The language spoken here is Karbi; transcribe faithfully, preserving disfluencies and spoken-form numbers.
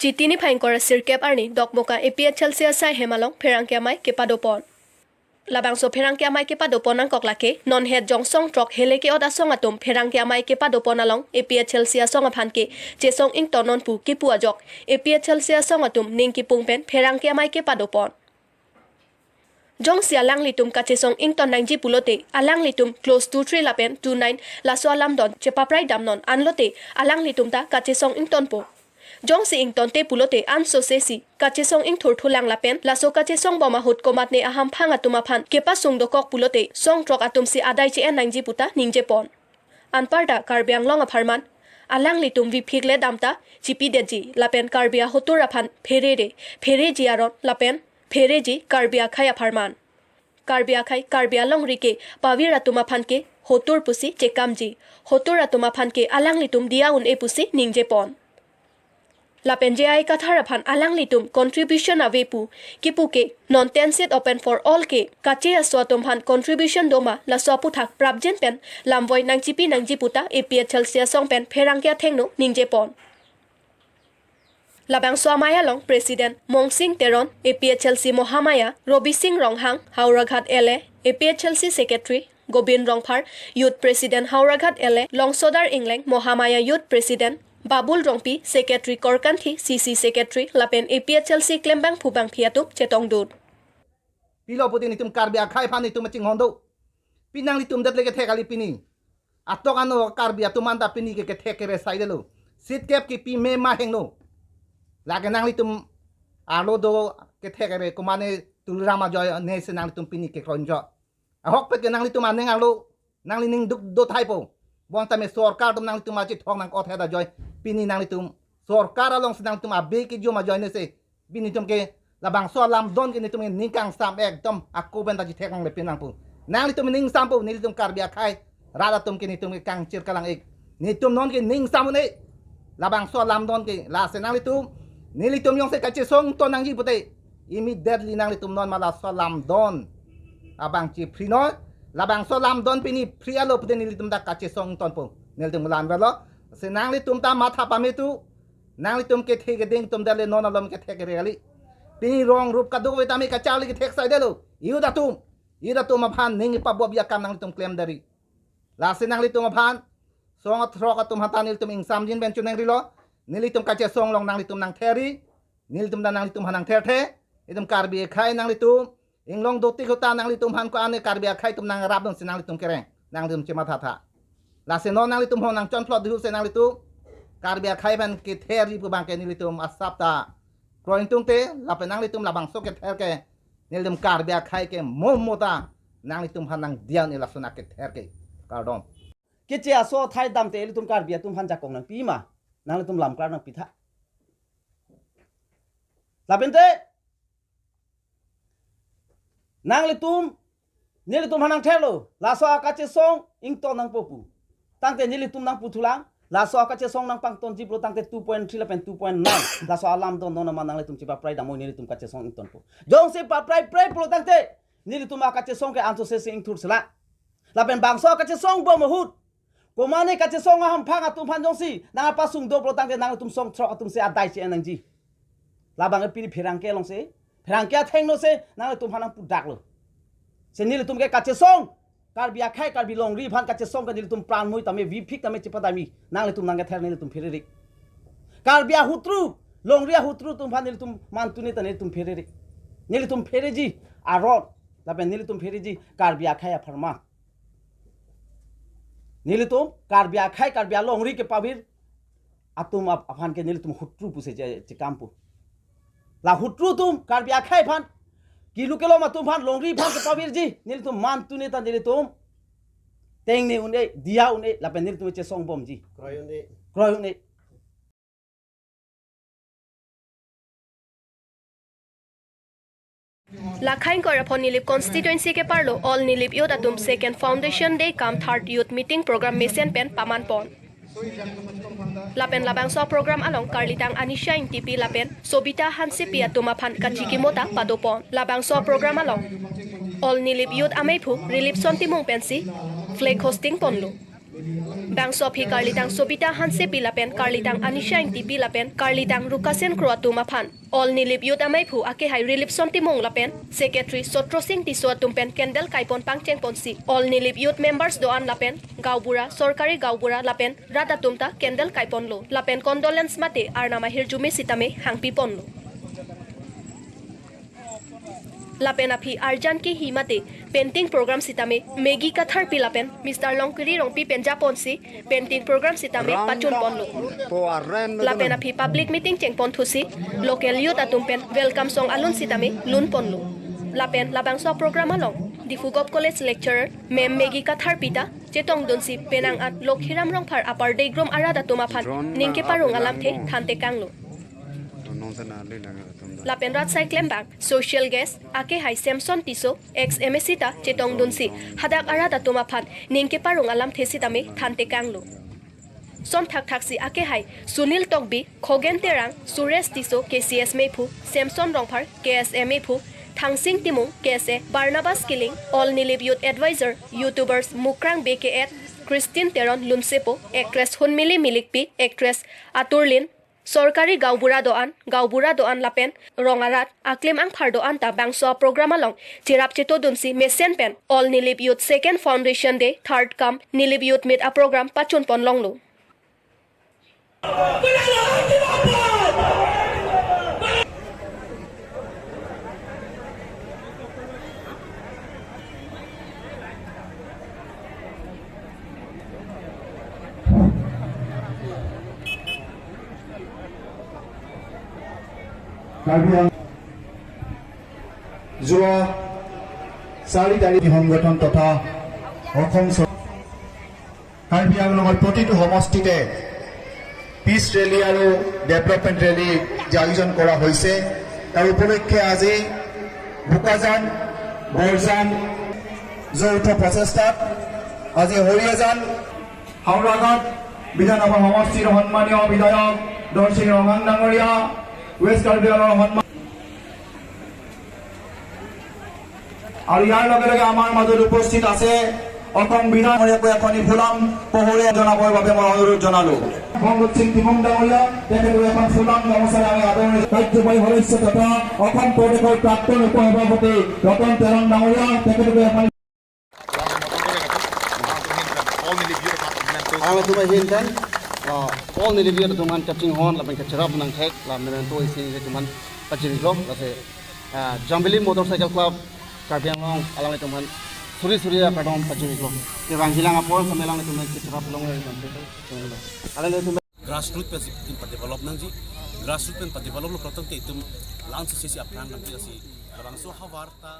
Chiti niphai ingkoi ra sirkep arni Dokmoka A P H L C asai hem along pherangke amei kepadopon. Labangso pherangke amei kepadopon nangkok lake, non het jongsong throk hele ke-ot asong atum pherangke amei kepadopon along A P H L C asong aphan ke chesong ington non pu kipu ajok, A P H L C asong atum ning kipung pen pherangke amei kepadopon. Jongsi alanglitum kachesong ington nangji pulote, alanglitum clause two three lapen two nine laso alamdon chepaprai damnon anlote, alanglitum ta kachesong ingtonpo. Jongsi ingtonte pulote ansose si kachesong ingthurthulang lapen laso kachesong bom ahut komatne ahamphang atum aphan kepasung dokok pulote song throk atum si adai che-en nangji puta ningjepon. Anparta Karbi Anglong apharman, alanglitum viphik le damta chipidetji lapen Karbi ahotur aphan pherere, phereji aron lapen phereji Karbi akhei apharman. Karbi akhei, Karbi alongri ke pavir atum aphan ke hotur pusi chekamji. Hotur atum aphan ke alanglitum diya un-e pusi ningjepon. Lapen J I Kathar aphan alanglitum contribution ave pu kipu ke non ten seat open for all ke kache aso atum aphan contribution doma laso aputhak prapjin pen lamvoi nangchipi nangji puta A P H L C asong pen pherangke athengno ningjepon. Labangso amei along President Mongsing Teron, A P H L C Mohamaya, Robising Ronghang, Howraghat L A, A P H L C Secretary Gobin Rongphar, Youth President Howraghat L A, Longsodar Ingleng, Mohamaya Youth President Babul Rongpi, Secretary Korkanthi, C C Secretary lapen A P H L C klembangphu bangphi atum chetongdun. Pilo putin itum Karbi akhei aphan itum chinghon do. Pi nanglitum det le kethek kali pini. Atok ano Karbi atum anta pini ke kethek kere saidelo. Seat kep kipi me ma hengno. Lake nanglitum arlo do kethek kere komane Tuliram ajoine ne se nanglitum pini ke kronjo. Ahokpet ke nanglitum aning arlo nangli ning duk do thaipo. Bong tame sorkar atum nanglitum achithok nangkot heda joi. Pini nanglitum sorkar alongsi nanglitum abe kejum ajoine se. Pini itum ke labangso alamdon ke netum ke ning kangsam ekdom ako pen ta chithek nangle pin nangpo. Nanglitum ning sampo, nelitum Karbi akhei rat atum ke netum ke kangchir kalang-ik. Netum non ke ning sam un-e. Labangso alamdon ke lasi nanglitum, nelitum jongsi kachesong ton nangji pute, immediately nanglitum non ma laso alamdon abang chipri noi. Labangso alamdon pini pri alo pute nelitum ta kachesong tonpo. Nelitum lan velo. Si nanglitum ta matha pame tu, nanglitum kethe keding atum det le non alom kethe kere kali. Pini rong rup kadokave tame kacharli kethek saidelo. Youth atum, youth atum aphan ning ipabop akam nanglitum klem dari. Lasi nanglitum aphan song throk atum aphan ta nelitum ingsamjin pen choningri lo. Nelitum kachesong along nanglitum nangtherri. Nelitum ta nanglitum aphan nangtherthe. Itum Karbi akhei nanglitum inglong dotik ahut ta nanglitum aphan ko-an ne Karbi akhei atum nangrapdun si nanglitum kereng, nanglitum chemathatha. Lasi non nanglitum hong nangchonplot dihu se nanglitum Karbi akhei aphan ketherji pu abang ke nelitum asap ta kroingtungte, lapen nanglitum labangso kether ke nelitum Karbi akhei ke mo mo ta nanglitum aphan nangdiya un-e lason akether ke. Kardom. Keche aso athai damte ilitum Karbi atum aphan jakong nangpi ma, nanglitum lamklar nangpitha. Lapente nanglitum, nelitum aphan nangtherlo, laso akachesong ington nangpo pu. Tangte nelitum nangputhulang, laso akachesong nangpangtonji pulo tangte two point three lapen two point nine, laso alamdon non ma nanglitum chepaprai damnon nelitum kachesong ingtonpo. Jongsi paprai prai pulo tangte nelitum akachesong ke ansose si ingthur sela. Lapen bangso akachesong bom ahut komane kachesong ahamphang atum aphan jongsi nangpasung do pulo tangte nanglitum song throk atum si adai che-en nangji. Labang pini pherangke along si, pherangke athengno si nanglitum aphan nangpudaklo. Si nelitum ke kachesong, Karbi akhei, Karbi longri aphan kachesong ke nelitum pran mui tame, viphik tame chepadami, nanglitum nangkether nelitum pherere. Karbi ahutru, longri ahutru atum aphan nelitum man tune ta nelitum pherere. Nelitum phereji aron, lapen nelitum phereji Karbi akhei apharman. Nelitum Karbi akhei, Karbi alongri kepavir atum ap-, aphan ke nelitum hutru pusi che-, chekampo. La hutru atum Karbi akhei aphan, kelu kelom atum aphan, longri aphan kepavirji, nelitum man tune ta nelitum tengne un-e, diya un-e, lapen nelitum chesong bomji. Kroi un-e. Kroi un-e. Lakhai ingkoi ra pho Nilip constituency keparlo All Nilip Youth atum second foundation day cum third youth meeting program mesen pen pamanpon. Lapen labangso program along karlitang Anisha Ingtipi lapen Sobita Hansepi atum aphan kachikimo ta padopon. Labangso program along All Nilip Youth ameiphu Rilipson Timung pensi flag hosting ponlo. Bangso aphi karlitang Sobita Hansepi lapen karlitang Anisha Ingtipi lapen karlitang Rukasen Kro atum aphan All Nilip Youth ameiphu akehai Rilipson Timung lapen Secretary Sotrosing Tisso atum pen candle kaipon pangchengponsi All Nilip Youth members do-an lapen gaonbura, sorkari gaonbura lapen rat atum ta candle kaiponlo lapen condolence mate Arnam ahirjume sitame hangpiponlo. Lapen aphi arjan kehi mate painting program sitame Maggie Katharpi lapen Mister Longkiri Rongpi pen japonsi painting program sitame pachunponlo. Lapen aphi public meeting chengponthusi local youth atum pen welcome song alun sitame lunponlo. Lapen labangso program along Diphu Govt College lecturer Ma'am Maggie Katharpi ta chetongdunsi penang at Lokhiram Rongphar Upper Degrom arat atum aphan ning keparong alamthe thantekanglo. Lapen rat asai klembang social guest akehai Samson Tisso ex M A C ta chetongdunsi hadak arat atum aphan ning keparong alamthe sitame thantekanglo. Son thakthaksi akehai Sunil Tokbi, Khogen Terang, Suresh Tisso, K C S meiphu, Samson Rongphar, K S A meiphu, Thangsing Timung, K S A, Barnabas Killing, All Nilip Youth Advisor, YouTubers Mukrang B K at Christine Teron Lunsepo, actress Hunmili Milikpi, actress Aturlin, sorkari gaonbura do-an, gaonbura do-an lapen rong arat, aklim angphar do-an ta bangso program along cherap chetodunsi mesen pen All Nilip Youth Second Foundation Day, Third cum Nilip Youth Meet aprogram pachunponlonglo. Karbi আং-, যোৱা চাৰি তাৰিখ সংগঠন তথা অসম চৰ-, কাৰ্বি আংলঙৰ প্ৰতিটো সমষ্টিতে পিচ ৰেলী আৰু ডেভেলপমেণ্ট ৰেলী যে আয়োজন কৰা হৈছে, তাৰ উপলক্ষে আজি বোকাজান, বৰজান যৌথ প্ৰচেষ্টাত আজি হৰিয়াজান, হাওৰাঘাট বিধানসভা সমষ্টিৰ সন্মানীয় বিধায়ক দৰ্শিং ৰংহাং ডাঙৰীয়া, ৱেষ্ট কাৰ্বি আংলঙৰ সন্মান আৰু ইয়াৰ লগে লগে আমাৰ মাজত উপস্থিত আছে অসম বিধান ডাঙৰীয়াকো এখনি ফুলাম পোহৰে জনাবৰ বাবে মই অনুৰোধ জনালো। মংগল সিং তিমুং ডাঙৰীয়া, তেখেতক এখন ফুলাম গামোচাৰে আমি আদৰণি। কাৰ্যবাহী সদস্য তথা অসম প্ৰদেশৰ প্ৰাক্তন উপসভাপতি ৰতন তেৰণ ডাঙৰীয়া, তেখেতক এখন Alangtum ahin pen, uh, All Nilip Youth atum aphan kachinghon lapen kacherap nangthek, la memento isi atum aphan pachiriklo, lasi, uh, Jambili Motorcycle Club, Karbi Anglong, alanglitum aphan suri suri akardom pachiriklo. Kevangjilang apor same alanglitum aphan kacherap long. Alanglitum grassroot pen si itum padevelop nangji, grassroot pen padeveloplo pulote itum lang sisi si aphrang nangji, lasi labangso ahavar ta